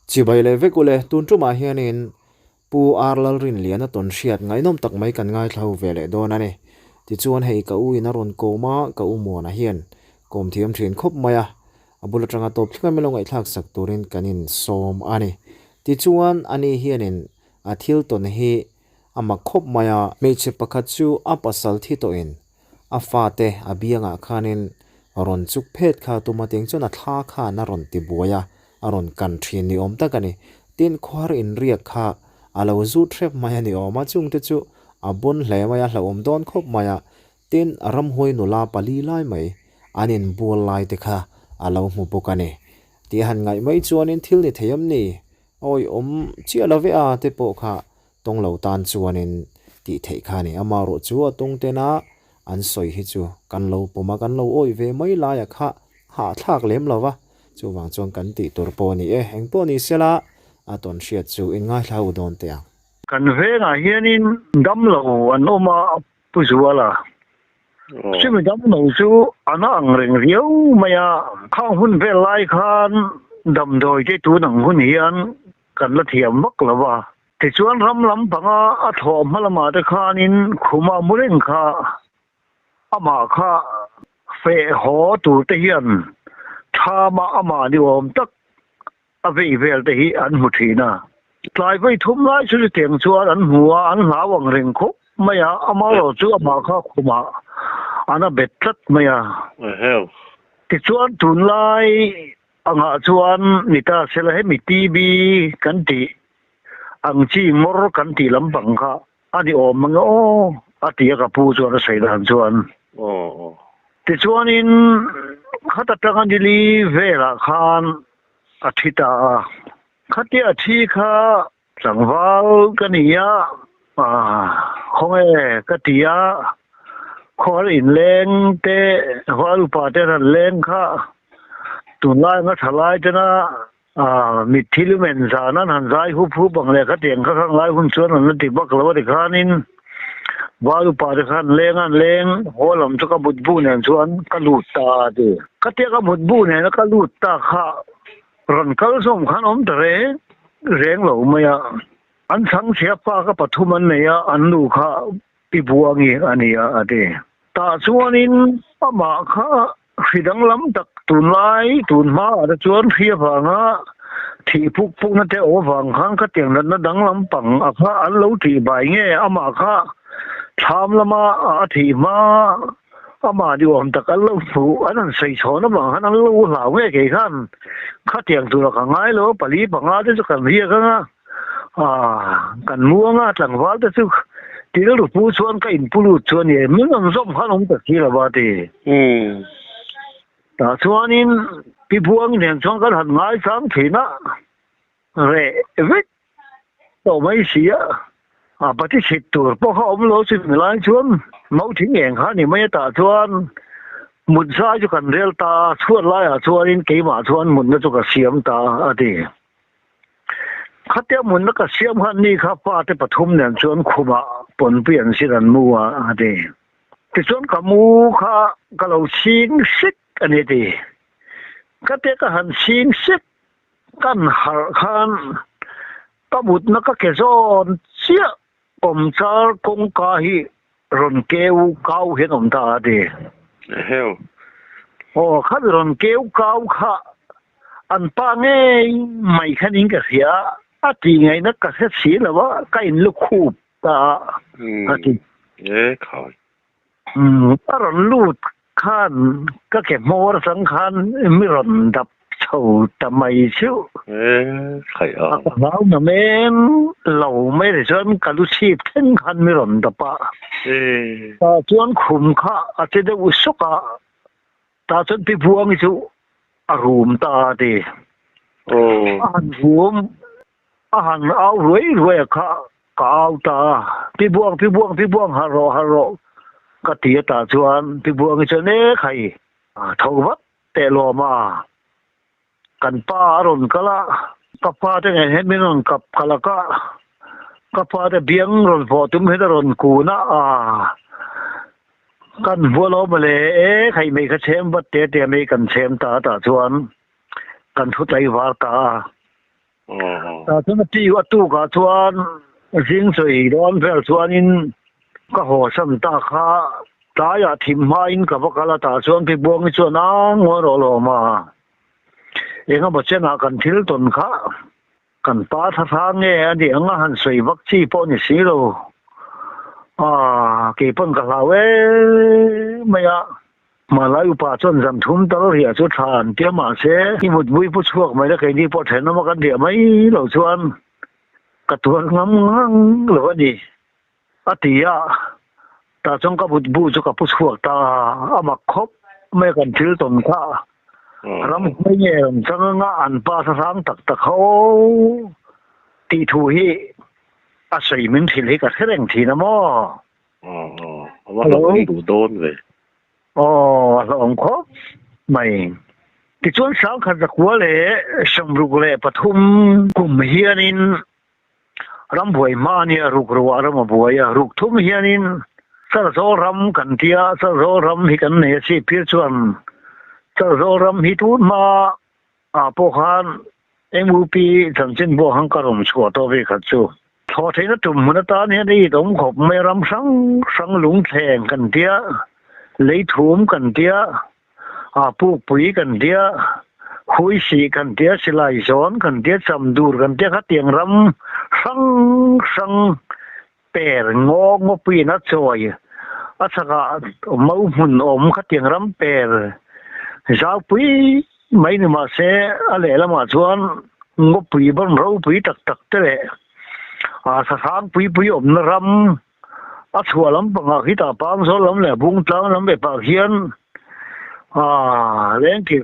Chibai leh vek ule, tun tumah hianin Pu R Lalrinliana tawn hriat ngaihnawm tak mai kan ngaithla ho ve leh dawn a ni. Tichuan hei ka u in a rawn kawm a, ka u Muana hian kawm thiam thin khawp mai a, a bul atanga tawp thleng a milo ngaihthlak sak turin kan in sawm a ni. Tichuan ani hianin a thil tawn hi a mak khawp mai a, hmeichhe pakhat chu a pasal thi tawhin A fate a biangah khanin rawn chuk phet kha tuma teng chuan a thla khan a rawn ti buai a, a rawn kan thin ni awm tak a ni. Tin, khuar inriak kha a lo zut hrep mai a ni awm a, chungte chu a bawn hle mai a, hlauhawm dawn khawp mai a. Tin, ramhuai nula pali lai mai an inbual lai te kha a lo hmu bawk a ni. Tih a han ngaih mai chuanin thil ni thei em ni? Awihawm chiah lo ve a te pawh kha Tawng lo tan chuanin tih theih kha a ni. Amaherawh chu a tawng tena an sawi hi chu kan lo pawm a, kan lo awih ve mai laia kha hahthlak lem lo va, chuvang chuan kan tih tur pawh a ni e. Eng pawh ni sela a tawn hriat chu in ngaithla ho dawn teh ang. Kan vengah hianin damlo an awm a, Pu Zuala. Chumi damlo chu a na ang reng riau mai a, khang hun vel lai khan damdawi te tun ang hun hian kan la thiam vak lo va. Tichuan ram lampanga a thawh hma lamah te khanin khuma mu reng kha amah kha feh haw tur te hian thama amah ni awm tak a vei vel te hi an hmu thin a. Tlai vawi thum lai chu chutiang chuan an hmu a, an hlau ang reng khawp mai a, amaherawh chu amah kha khumah an a bet tlat mai a. Tichuan tunlai Angah chuan ni ta sela hemi TB kan tih ang chi ngawr kan tih lampang kha a ni awm ang e aw a ti a ka pu chuan a sawi dan chuan. Tichuanin khata tanga nili velah khan a thi ta a, khatia a thi kha Tlangval ka ni a, khawnge ka ti a, khual inleng te, val upa te ran leng kha tunlai anga tha lai tena mitthi lumen zan an han zai hup hup ang leh khatiang kha khang lai hun chuan an la ti bak lo a tikhanin val upa te khan leng an leng haw lam chu ka mutbu nen chuan ka lut ta a ti. Khatia ka mutbu nena ka lut ta kha Rawn kal zawm khan awm ta reng reng lo mai a, an chhangchhia pa kha pathum an nei a, an nu kha pi Buangi a ni a, a ti. Tah chuanin amah kha hri danglam tak tunlai tun hmaah te chuan hri avanga thih puk pukna te awm avang khan khatiang natna danglam pang a kha an lo tih bai nge amah kha thlam lama a thih hma Amah ni awm tak an lo hmuh, an han sawi chhawn avang khan an lo hlau nge kei khan khatiang tura ka ngai lo, pali panga te chu kan riak ang a, aah kan mu ang a, tlangval te chu tilru pu chuan ka inpu lut chu a ni e, min rawn zawm khan awm ta si lo va ti. Tah chuanin Pi Buang nen chuan kan han ngaisang thin a, reh vek tawh mai si a, a pati chhit tur pawh kha awm lo chu mi lai chuan mau thing eng kha ni mai a tah chuan mut zai chu kan rel ta a, chhuat laiah chuanin keimah chuan mutna chu ka siam ta a ti. Khatia mutna ka siam khan ni kha pa te pathum nen chuan khumah pawnpui an sin an mu a a ti. Tichuan ka mu kha ka lo chhing sek a ni a ti. Khatia ka han chhing sek Kan harh khan ka mutna ka ke zawn chiah awmchar kawngka hi rawn keu kau hian awm ta a ti. Eheu. Aw khami rawn keu kau kha an pa ngei mai khan in ka hria a tih ngaihna ka hre si lo a, ka in lukhup ta a a ti. E khai. A rawn lut khan ka ke hmawr atang khan mi rawn dap chho ta mai chu. E khai a. A ka hlau na men lo mai ri chuan ka lu chhip thleng khan mi rawn dap a. E. Tah chuan khum kha a che deuh sawk a, tah chuan Pi Buangi chu a rum ta a ti. Aw. A han rum A han au ruai ruai a kha ka au ta a, Pi Buang, Pi Buang, Pi Buang harh rawh, harh rawh ka ti a tah chuan Pi Buangi chuan e khai tho vat teh lawm a, kan pa a rawn kal a, ka pa te nen hian min rawn kap kal a ka, ka pa te biang rawn vawh tum hian a rawn kun a, aah kan vuah lo mawle e khai mei kha chhem vat te te a mei kan chhem ta a tah chuan kan thu tlaivar ta a. Tah chuan a tiu a tukah chuan zing chawi dawn vel chuanin ka haw san ta kha tlaiah thim hmain ka va kal a, tah chuan Pi Buangi chuan a ngawi rawh lawm a, engemaw chenah kan thil tawn kha kan pa tha tha nge a nih ang a han sawi vak chi pawh ni si lo, aaa keipawn ka hlau em mai a. Hmanlai upa chuan zan thum tal riah chu tha an tia mahse i mutmui pu chhuak mai la keini pawh thenawm a kan riah mai lo chuan ka tuar ngam ngang lo a ni a ti a, tah chuan ka mutbu chu ka pu chhuak ta a, a mak khawp mai a kan thil tawn kha ram hmai nge rawn chang anga an pa sahrang tak tak ho tih thu hi a sawi min hrilh hi ka hre reng thin a maw? Aw a va hlauhawm duh dawn ve. Aw, a hlauhawm khawp mai. Tichuan sangkhat zakua leh sawmruk leh pathum kum hianin rambuai hma nia rukruah ram a buai a, ruk thum hianin Chalzawl ram kan tia, Chalzawl ram hi kan nei a chip phir chuan Chalzawl ram hi tun hma ah pawh khan MUP chanchin buah khan ka rawn chhuah tawh ve khat chu. Thlawh theihna tum hmun atan hian i awm khawp mai ram hrang hrang lungthleng kan tia, leithum kan tia, aa pukpui kan tia, huisih kan tia, silai zawn kan tia, chamdur kan tia khatiang ram hrang hrang per ngaw ngawpuiin a chawi a chhakah mau hmun awm khatiang ram per zaupui mai ni mahse a lehlamah chuan ngawpui bawn ropui tak tak te leh a sahrang pui pui awmna ram a chhuah lampangah khitah Pangzawl lam leh Bungtlang lam epah khian lengkir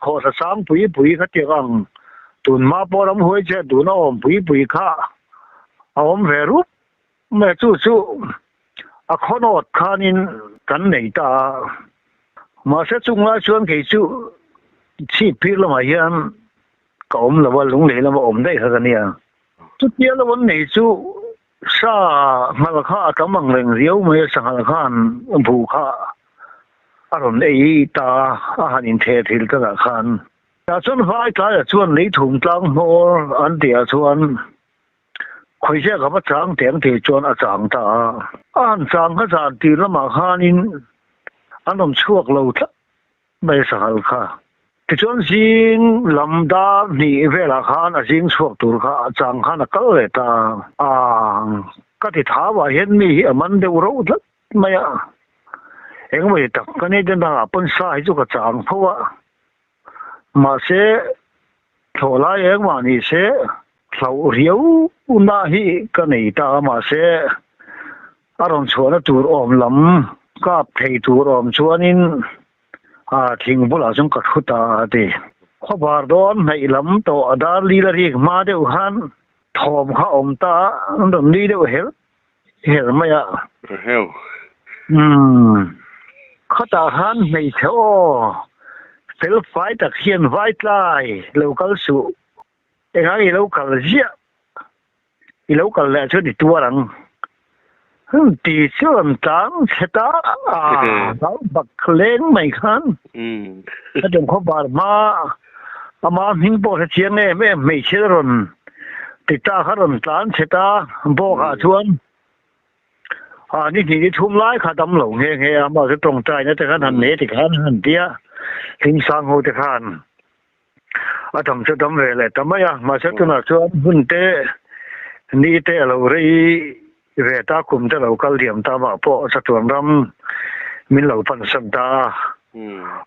khawhsa sang pui pui khatiang ang tunhma pawh ramhuai che tuna awm pui pui kha a awm ve rup mai a, chu chu a khawnawt khanin kan nei ta a, mahse chung lai chuan kei chu chhip phir lamah hian ka awm lo a, lunglei lama awm daih kha ka nia. Chutia lo an nei chu sa nghal kha a tam ang reng riau mai a, sanghal khan buh kha a rawn ei ta a, a han intheh thil takah khan. Tah chuan vai tlaiah chuan leithum tlang hmawr an tihah chuan khawiziak a va chang teh ang tih chuan a chang ta a. A han chang kha zan tir lamah khanin an rawn chhuak lo tlat mai sanghal kha. Tichuan zing lam dar hnih velah khan a zing chhuak tur kha a chang khan a kal leh ta a. Ka ti thauah hian mi hi a man deuh reuh tlat mai a. Engemaw ti tak ka nei den dangah pawn sa hi chu ka chang tho a. Mahse, thlawhlai engmah ni se, hlauh riau na hi ka nei ta a, mahse, a rawn chhuahna tur awm lam kap thei tur awm chuanin a thing bulah chuan ka thu ta a ti. Khawvar dawn hnaih lam tawh a dar lila rik hma deuh khan thawm kha awm ta a, an rawn nui deuh her her mai a. Heu. Umm. Khatah khan hmeichhe aw, fel fai tak hian vai tlai lo kal suh. Engah i lo kal ziah? I lo kal leh chuan i tuar ang. Hum ti chu rawn tlang chhe ta a, hlau bak leng mai khan. Hetiang khawvar hma ama hming pawh hre chiang em em hmeichhe rawn Ti ta kha rawn tlan chhe ta bawkah chuan a ni hnih ni thum lai kha dam lo nghe nghe a, mahse tawngtaina te khan han nei ti khan han ti a, Hlimsang ho te khan a dam chu dam ve leh ta mai a, mahse tunah chuan hun te ni te a lo rei ve ta, kum te lo kal diam ta mah pawh chatuan ram min lo pansan ta a,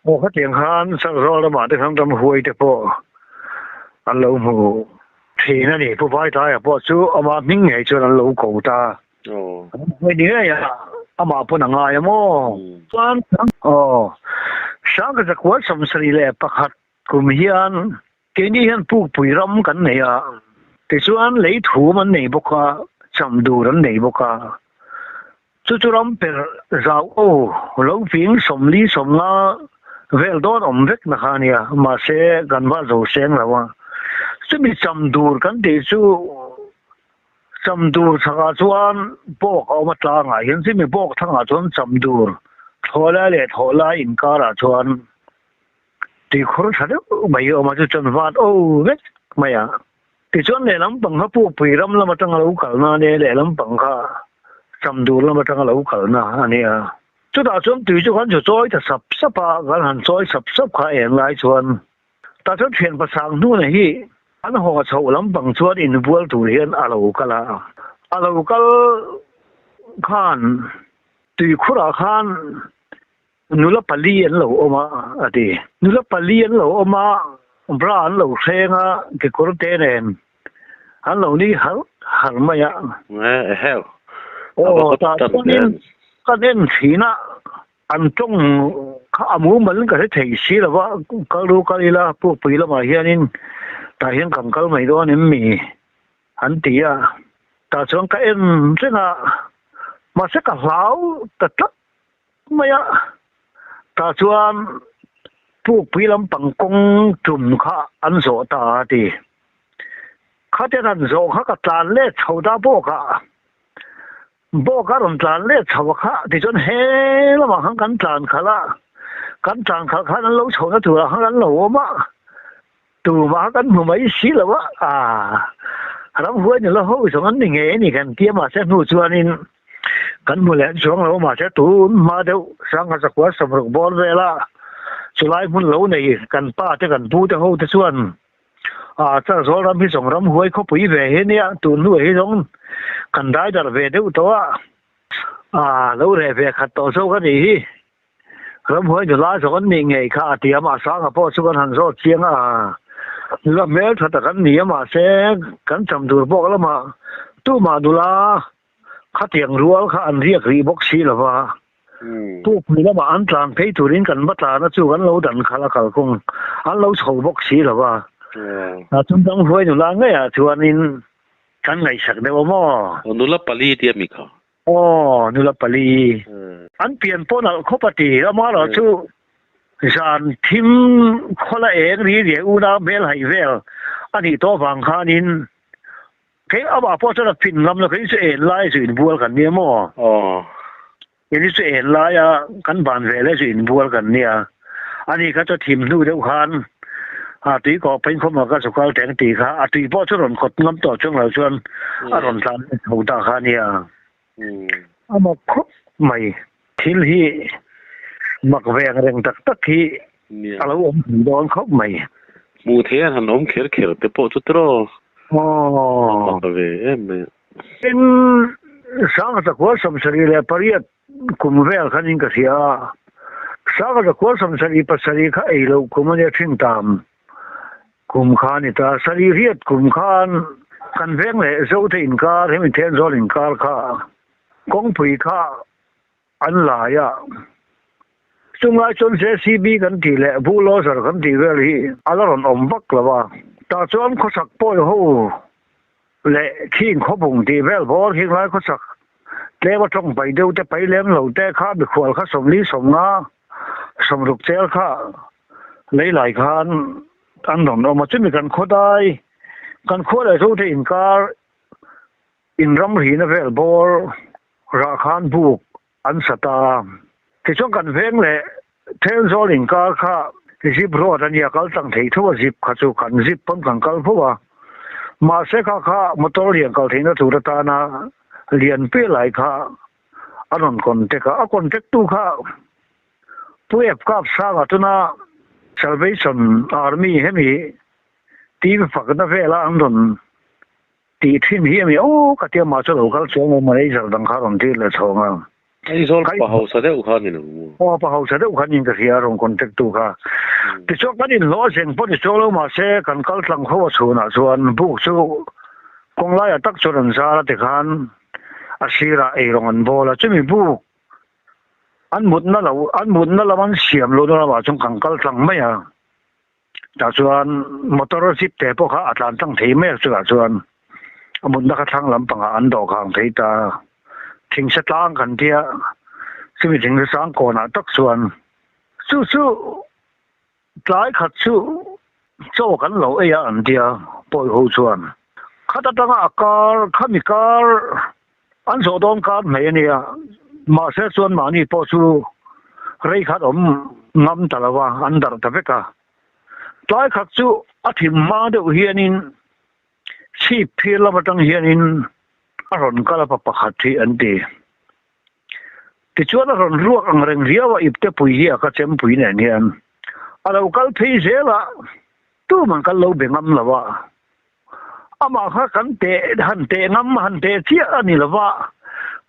aw khatiang khan Chalzawl ramah te khan ramhuai te pawh an lo hmu thin a ni. Pu Vaitlaia pawh chu ama hming ngei chuan an lo ko ta. Ramhuai ni ngei a, amah pawn a ngai a maw? Chuan aw Sangkazakua 71 kum hian Keini hian pukpui ram kan nei a, tichuan lei thum an nei bawk a, cham dur an nei bawk a. Chu chu ram per zau o lo fing 40 50 vel dawn awm vek na kha a nia, mahse kan va zo seng lo a. Chumi cham dur kan tih chu cham dur chhakah chuan bawk a awm a tlangah hian chumi bawk thangah chuan cham dur thlawhlai leh thlawhlai inkarah chuan Tuikhur tha deuh mai a awm a, chu chuan vat o vek mai a. Tichuan lehlam pang kha Pukpui ram lam atanga lo kalna a nia, lehlam pang kha Chamdur lam atanga lo kalna a nia. Chutah chuan tui chu kan chu chawi ta sap sap a, kan han chawi sap sap kha eng lai chuan tah chuan thian pasang hnuna hi an haw chhoh lampang chuan inbual tur hian a lo kal a, a lo kal khan tuikhurah khan Nula pali an lo awm a, a ti. Nula pali an lo awm a, bra an lo hreng a, kekawr te nen an lo ni har har mai a. Eheu. Aw, tah chuanin kan en thin a, an tawng kha a mumal in ka hre thei si lo va, kal ru kal ila Pukpui lamah hianin tah hian kan kal mai dawn em mi? An ti a, tah chuan ka en reng a, mahse ka hlau ta tlat mai a, tah chuan Pukpui lampang kawng tum kha an zawh ta a ti. Khatiang an zawh kha ka tlan let chho ta bawk a, bawk a rawn tlan let chho a kha tichuan he lamah khan kan tlan khalh a, kan tlan khalh khan an lo chhohna turah khan an lo awm a, tumah kha kan hmu mai si lo a, aah ramhuai nula ho zawng an ni ngei a ni kan tia mahse hnu chuanin Kan hmu leh chuang lo mahse tun hma deuh Sangha Zakua Samruk bawr vela chulai hmun lo nei kan pa te kan pu te ho te chuan ah Charzawl ram hi zawng ram huai khawpui ve hi nia tun hnuah hi zawng kan dai darh ve deuh tawh a ah lo reh ve khat tawh zawk a nih hi Ramhuai nula zawng an nih ngei kha a ti a, mahse a pawh chu kan han zawt chiang a, nula hmel tha tak an ni a, mahse kan cham dur bawk lamah tumah nula khatiang rual kha an riak rih bawk si lo va, pukpui lamah an tlan phei turin kan va tlan a chu kan lo dan khalh a kalkawng an lo chho bawk si lo va, chumi ramhuai nula ngeiah chuanin kan ngaihsak deuh a maw? Nula pali tia mi kha. Aw, nula pali. An pian pawh nalh khawp a ti. Amaherawh chu zan thim khawla eng ri riai unau hmel haih vel a nih tawh avang khanin kei amah pawh chuan a fin ngam lo. Kei chu en lai chu inbual kan nia maw? Aw. Kei chu en laia kan ban ve leh chu inbual kan nia. Ani kha chu thim hnu deuh khan a tui kawh pain khawm ah ka chu kal teng tih kha a tui pawh chu rawn kawt ngam tawh chuang lo chuan a rawn tlan chho ta kha ania. A mak khawp mai. Thil hi mak ve ang reng tak tak hi a lo awm thei dawn khawp mai. Hmuh theih an han awm kher kher te pawh chu tiraw? A mak ve em mai. Tin, Sangha 1878 Kum vel khan in ka hria a, Sangha zakua sawmsarih pasarih kha ei loh kum a nia thin tam kum kha a ni ta. Sarih riat kum khan kan veng leh Zote inkar hemi Thenzawl inkar kha kawngpui kha an lai a, chunglai chuan JCB kan tih leh bulldozer kan tih vel hi a la rawn awm vak lo a, tah chuan khawsak pawi ho leh khing khawbung tih vel bawr khing lai khawsak tlem a tawng pai deuh te pai lem lo te kha mikhual kha 40 50 60 chel kha lei lai khan an rawn awm a chumi kan khawdai kan khua leh zo te inkar in ram rihna vel bawr rah khan buk an sa ta a tichuan kan veng leh Thenzawl inkar kha zip road a nia kal tlang thei tho a zip kha chu kan zip pawn kan kal fo a mahse kha kha motor lian kal theihna tur atana lian pe lai kha a rawn contact a a contact tu kha Pu Epkap Sanga tuna Salvation Army hemi team fakna vela an rawn Tih thin hi a mi aw ka tia mah chu lo kal chuang lo manager dang kha rawn tir leh chhawng a. Aizawl pa hausa deuh kha ni lo maw? Aw pa hausa deuh kha niin ka hria a rawn contact tu kha. Tichuan kan inhlawh a zeng pawh ni chuang lo mahse kan kal tlang ho a chhunah chuan buk chu kawng laiah tak chuan an zar a tikhan a sirah eirawng an bawl a chumi buk an mutna lo an mutna lam an siam lohna lamah chuan kan kal tlang mai a. Tah chuan motor zip te pawh kha a tlan tlang thei mai a chutah chuan a mutna kha thlang lampangah an dawh khang thei ta. Thingse tlang kan tia chumi thingse sang kawnah tak chuan chu chu tlai khat chu chaw kan lo ei a an tia pawi ho chuan khat atanga a kar khami kar an zawh dawn kar hmei a nia mahse chuan mahni pawh chu rei khat awm ngam ta lo va an darh ta vek a tlai khat chu a thim hma deuh hianin Chhip phir lam atang hianin a rawn kal a pa pakhat hi an ti. Tichuan a rawn ruak ang reng riau a ipte pui hi a ka chempui nen hian a lo kal phei zel a, tuman kan lo be ngam lo a. Amah kha kan teh han teh ngam han teh chiah a ni lo va,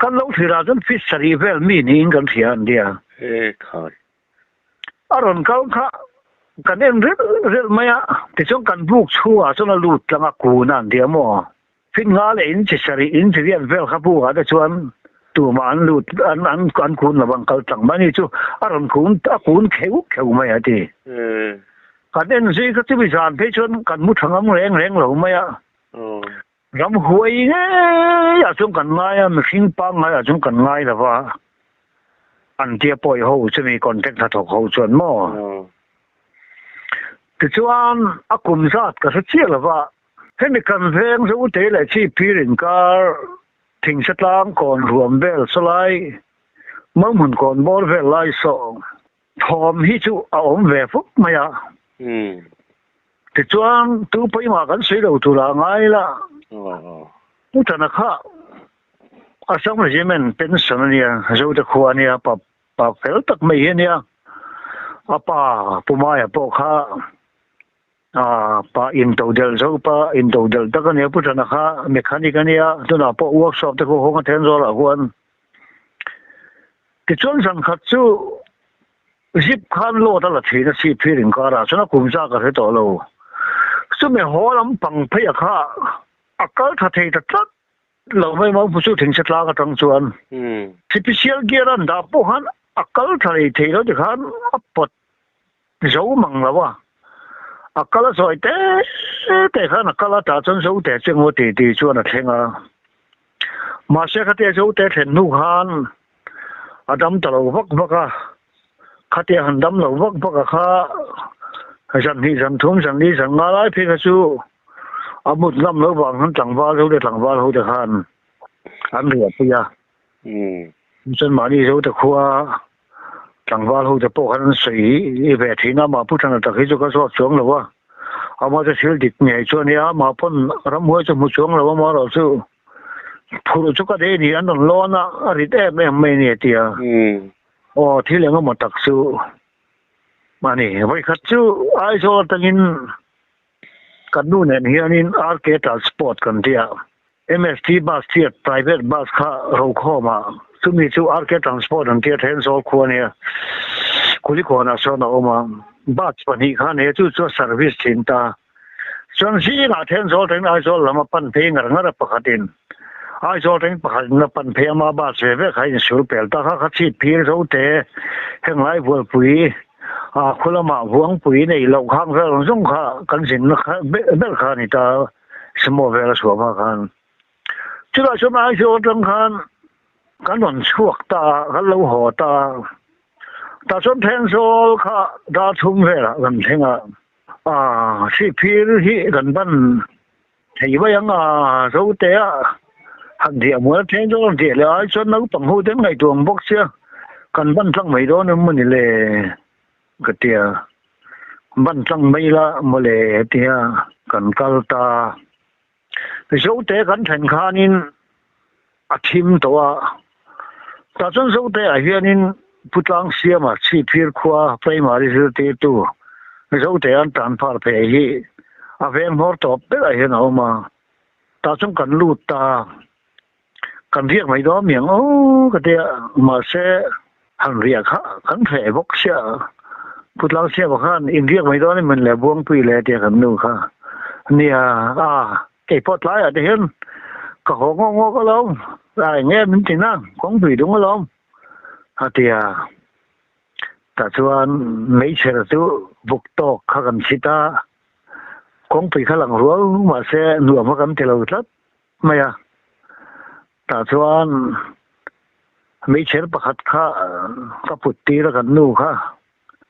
kan lo thlir ah chuan feet sarih vel mi niin kan hria an tia. He khai. A rawn kal kha kan en rilh rilh mai a, tichuan kan buk chhungah chuan a lut tlang a kun a an tia maw? Fit nga leh in chi sarih in chi riat vel kha bukah te chuan tumah an lut an an an kun lo ang kal tlang mai a ni chu a rawn kun a kun kheuh kheuh mai a ti. Kan en zui kha chumi zan phei chuan kan mu tha ngam reng reng lo mai a. Ram huai ngei ah chuan kan ngai a, mihring pangngai ah chuan kan ngai lo va, an tia pawi ho chumi contact hnathawk ho chuan maw? Tichuan a kum zat ka hre chiah lo va, Hemi kan veng chu Utei leh Chhipphir inkar Thingsa tlang kawn ruam vel sawlai Mauhmun kawn bawr vel lai saw thawm hi chu a awm ve fuk mai a. Tichuan tu pawimah kan sawi lo tur ah ngai la. Utana kha Assam Regiment pension a nia, Zote khua a nia, pa pa fel tak mai hi a nia. A pa Pu Maia pawh kha Pa intodelh zo pa intodelh tak a nia Pu Ṭana kha mechanic a nia tunah pawh workshop te khaw hawng a then zawlah khuan tichuan zan khat chu zip khan load a la thin a chhip phir inkarah chuan a kum zak a hre tawh lo chumi haw lam pang phei a kha a kal tha thei ta tlat lo mai mau hmu chu thingse tlang atang chuan special gear an dah pawh khan a kal tha lei thei lo tikhan a pawt Zo mang lo a, a kal a sawi te te khan a kal a tah chuan zo te chu engmaw ti ti chuan a thleng a. Mahse khatia zo te thlen hnu khan a dam ta lo vak vak a, khatia han dam lo vak vak a kha zan hnih zan thum zan li zan nga lai phei kha chu a mut ngam lo vang khan tlangval ho te tlangval ho te khan an riah pui a. Chuan mahni zo te khua Tlangval ho te pawh khan an sawi hi ve thin a, mah Pu Thana tak hi chu ka zawt chuang lo a, amah chu thil dik ngei chu a nia, mah pawn ramhuai chu hmu chuang lo a, amaherawh chu phurh chu ka dei ni, an rawn lawn a, a rit em em mai a ni a ti a, aw thil eng emaw tak chu a ni. Vawikhat chu Aizawl atangin kan nu nen hianin RK Transport kan ti a, MST bus chiat private bus kha rokhawm a, chumi chu RK Transport an tia Thenzawl khua nia Kulikawnah sawn a awm a, bus pahnih kha nia chu chu a service thin ta. Chuan zingah Thenzawl tangin Aizawl lam a pan phei ngar ngar a pakhatin Aizawl tangin pakhatin a pan phei ama bus ve ve kha a insul pel ta kha kha chhit phir zo te henglai bualpui a khu lamah vuangpui nei loh khang vel ang zawng kha kan zinna kha ber kha a ni ta. Sumo vel a chhuah hma khan chutah chuan Aizawl atang khan kan rawn chhuak ta a, kan lo haw ta a, tah chuan Thenzawl kha dar thum velah kan thleng a, aaa Sihphir hi kan ban thei mai ang a, Zotea han riah mual Thenzawl an riah leh ai chuan naupang ho te an ngaihtuah ang bawk sia, kan ban tlang mai dawn em mawni le? Ka ti a, ban tlang mai la mawle tia kan kal ta. Zote kan thlen khanin a thim tawh a, tah chuan Zote ah hianin Pu Tlangsiama Chhipphir khua primary zirtirtu Zote an tan phar phei hi a veng hmawr tawp berah hian a awm a, tah chuan kan lut ta. Kan riak mai dawn miang aw ka tia, mahse han riah kha kan hreh bawk sia. Pu Tlangsiama khan in riak mai dawn em le Buangpui le tia kan nu kha nia a, kei pawh tlaiah te hian ka haw ngawk ngawk alawm, a eng nge min ti na kawngpui dung alawm a tia. Tah chuan meichher chu vuk tawk kha kan chhit a, kawngpui kha lang rual mahse nuam kha kan ti lo tlat. Mai a, tah chuan meichher pakhat kha ka put tir a kan nu kha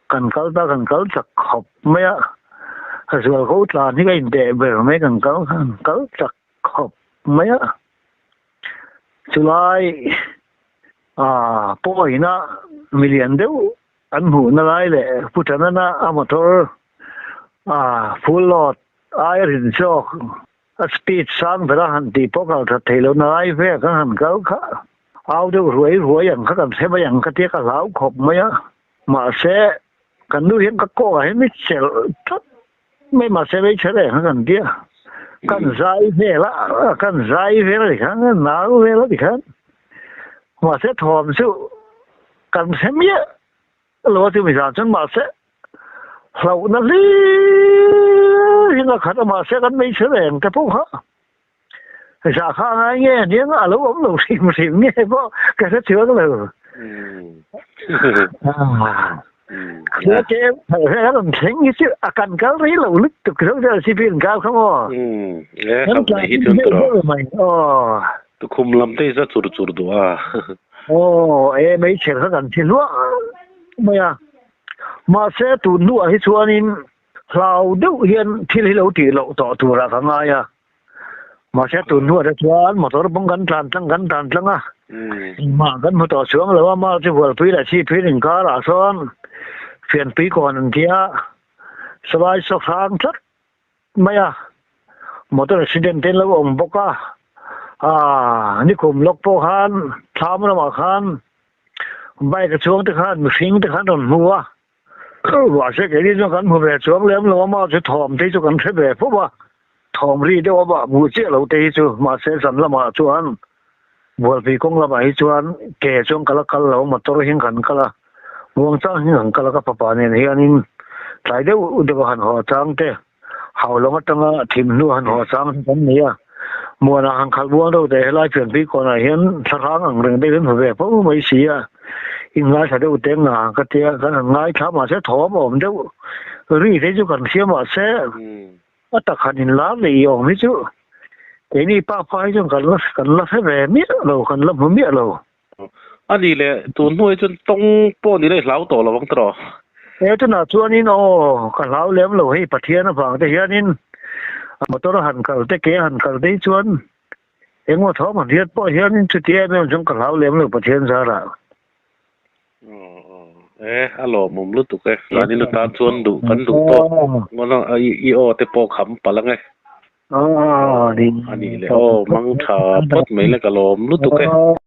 kan kal ta kan kal chak khawp mai a, zual ko tlan hi ka inteh ber mai kan kal khan kal chak khawp mai a, chulai ah pawina milian deuh an hmuhna lai leh Pu Thanana a motor ah full load ai a rin zawk. A speed sang bera han tih pawh kal that theih loh na lai vel kan han kal kha au deuh ruai ruai ang kha kan hre mai ang ka tia ka hlau khawp mai a. Mahse kan nu hian ka kawngah hian mi chelh tlat mai mahse hmeichhe reng kha kan tia. Kan zai vel a, kan zai vel a ni khan, kan nau vel a ni khan. Mahse thawm chu kan hre miah lo a chumi zan chuan mahse hlauhna hlir hi a khat a mahse kan hmeichhe reng te pawh kha zah kha a ngai nge aniang a lo awm lo hrim hrim nge pawh ka hre chuang lo. Kha rawn thleng hi chu a kan kal rei lo lutuk zo deuh si pin kal kha maw. Kan tlan hi chuan tawh mai aw. Tukhum lam te hi chu a chur chur duh a. Aw e hmeichhe kha kan thi hluah mai a. Mahse tun hnuah hi chuanin hlau deuh hian thil hi lo tih loh tawh turah ka ngai a. Mahse tun hnuah te chuan motor pawng kan tlan tlang kan tlan tlang a. Engmah kan hmu tawh chuang lo a, mah chu Bualpui leh Chhipphir inkarah sawn Fianpui kawn an tia Salai saw hrang tlat mai a, motor accident te an lo awm bawk a, aaa nikum lawk pawh khan thlam lamah khan bike a chuang te khan mihring te khan rawn hmu a, mahse keini chuan kan hmu ve chuang lem lo a, mah chu thawm te hi chu kan hre ve fawp a, thawm ri deuh a mah hmuh chiah lo te hi chu, mahse zan lamah chuan Bualpui kawng lamah hi chuan ke chuan ka la kal lo, motor hian kan kal a, muangchang hian kan kal a, ka fapa nen hianin tlai deuh deuh a han haw chang te, Haulawng atanga thim hnu a han haw chang te kan nei a, Muanah han khalh buang deuh teh helai Pianpui kawnah hian thlarang ang reng deuh hian hmu ve fo mai si a, in ngaithla deuh teng nga ka tia, kan han ngaithla mahse thawm a awm deuh ri te chu kan hria mahse. A tak han inlar leh i awm hi chu keini pa pa hi chuan kan la kan la hre ve miah lo, kan la hmu miah lo. A nih leh tun hnuai chuan tawng pawh ni leh hlau tawh lo ang tawh. He tunah chuanin aw ka hlau lem lo hei Pathian avang te hianin motor a han kal te ke a han kal te hi chuan engmaw thawm han hriat pawh hianin chuti em em chuan ka hlau lem lo Pathian zarah. E a lawmawm lutuk e. Zanin atan chuan duh kan duh tawk ngawt a, i aw te pawh kham palh ang e. A nih leh aw, mang tha phawt mai le ka lawm lutuk e.